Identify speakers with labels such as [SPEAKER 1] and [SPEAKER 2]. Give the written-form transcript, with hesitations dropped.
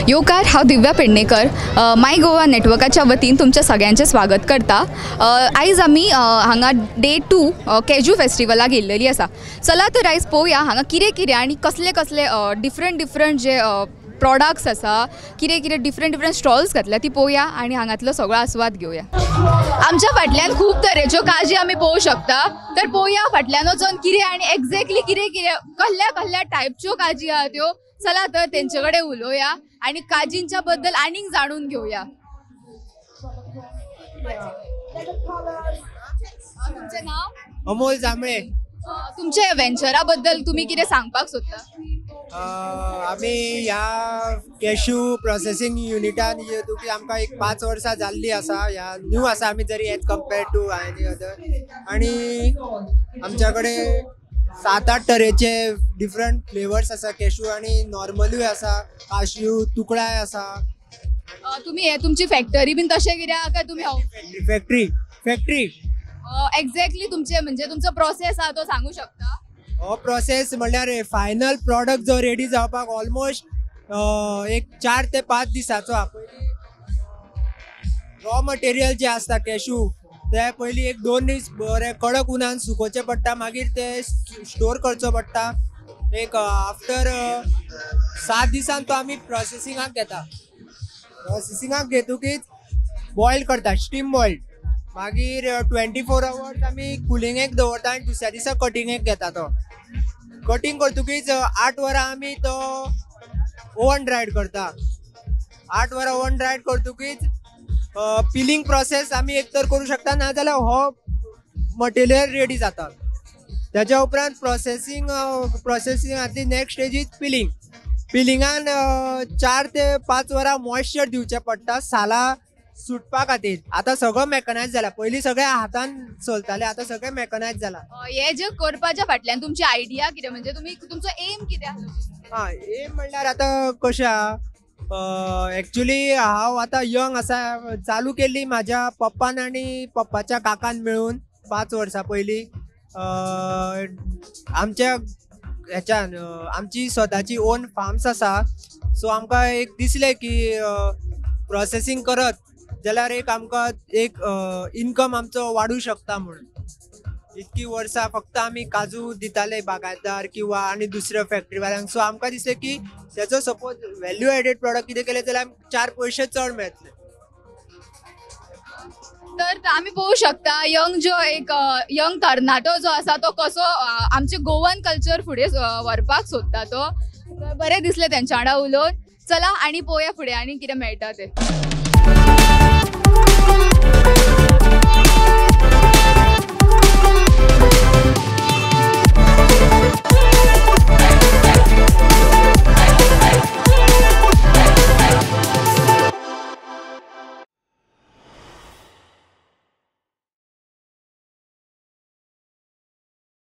[SPEAKER 1] येवकार, हांव दिव्या पेडणेकर, माय गोवा नेटवर्काच्या वतीन तुमच्या सगळ्यांचें स्वागत करता. आयज आमी हांगा डे 2 कॅज्यू फेस्टिवलाक येयल्लेली आसा. चला तर आयज पळोवया हांगा कितें कितें आनी कसले कसले डिफरंट डिफरंट जे प्रॉडक्ट्स आसा, कितें कितें डिफरंट डिफरंट स्टॉल्स घातल्या ती पळोवया आनी हांगातलो सगळो आस्वाद घेवया. आमच्या फाटल्यान खूब तरेच्यो काजी आमी पळोवंक शकता. तर पळोवया फाटल्यान वचोन कितें आनी एक्झॅक्टली कितें कितें कसल्या कसल्या टायपच्यो काजी आहा त्यो. चला तर तेंचे कडेन उलोवया आनी काजींच्या बद्दल आनीक जाणून घेवया. तुमचें नांव?
[SPEAKER 2] अमोल जांभळे.
[SPEAKER 1] तुमच्या वेंचरा बद्दल तुमी कितें सांगपाक सोदता?
[SPEAKER 2] आमी ह्या कॅश्यू प्रोसेसींग युनिटान की आमकां एक 5 वर्सां जाल्ली आसा. ह्या न्यू आसा आमी जरी as compare to any other. आनी आमच्या कडेन 7-8 तरेचे डिफरंट फ्लेवर्स आसा कॅश्यू आनी नॉर्मलूय आसा, काश्यू तुकडाय आसा.
[SPEAKER 1] तुमी हे तुमची फॅक्टरी बीन तशें कितें आहा काय तुमी
[SPEAKER 2] फॅक्टरी फॅक्टरी
[SPEAKER 1] एक्झॅक्टली तुमचे म्हणजे तुमचो प्रोसेस आहा तो सांगू शकता?
[SPEAKER 2] हो प्रोसेस म्हणल्यार फायनल प्रॉडक्ट जो रेडी जावपाक ऑलमोस्ट एक 4 ते 5 दिसाचो. पयलीं रॉ मटेरियल जे आसता कॅश्यू ते पयलीं 1-2 दीस बरे कडक उनान सुकोवचें पडटा, मागीर ते स्टोर करचो पडटा. एक आफ्टर 7 दिसान तो आमी प्रोसेसिंगाक घेता. प्रोसेसिंगाक घेतकीच बॉयल करता, स्टीम बॉयल. मागीर 24 आवर्स आमी कुलिंगेक दवरता आनी दुसऱ्या दिसा कटिंगेक घेता. तो कटींग करतकीच 8 वरां आमी तो ओवन ड्रायड करता. 8 वरां ओवन ड्रायड करतकीच पिलिंग प्रोसेस आमी एक तर करूं शकता, ना जाल्यार हो मटेरियल रेडी जाता. त्याच्या उपरांत प्रोसेसिंगांतली नेक्स्ट स्टेज is पिलिंग. पिलिंगान 4 ते 5 वरां मॉइश्चर दिवचें पडटा साला सुटपा खातीर. आतां सगळो मेकनायज जाला, पयलीं सगळें हातान चलतालें, आतां सगळें मेकनायज जाला.
[SPEAKER 1] हे जे करपाच्या फाटल्यान तुमची आयडिया कितें, म्हणजे तुमी तुमचो एम कितें आसलो?
[SPEAKER 2] हां, एम म्हणल्यार आतां कशें आहा, एक्चुली हांव आतां यंग आसा. चालू केल्ली म्हाज्या पप्पान आनी पप्पाच्या काकान मेळून 5 वर्सां पयलीं. आमच्या हेच्यान आमची स्वताची ओन फार्म्स आसा. सो आमकां एक दिसलें की प्रोसेसींग करत जाल्यार एक आमकां एक इनकम आमचो वाडूं शकता म्हणून. इतकी वर्सां फक्त आमी काजू दिताले बागायतदार किंवा आनी दुसऱ्या फॅक्टरीवाल्यांक. सो आमकां दिसलें की तेजो सपोज व्हॅल्यू एडेड प्रॉडक्ट कितें केलें जाल्यार 4 पयशे चड मेळटले.
[SPEAKER 1] तर आमी पळोवंक शकता यंग जो एक यंग तरणाटो जो आसा तो कसो आमचे गोवन कल्चर फुडें व्हरपाक सोदता. तो बरें दिसलें तेंच्या वांगडा उलोवन. चला आनी पळोवया फुडें आनी कितें मेळटा तें.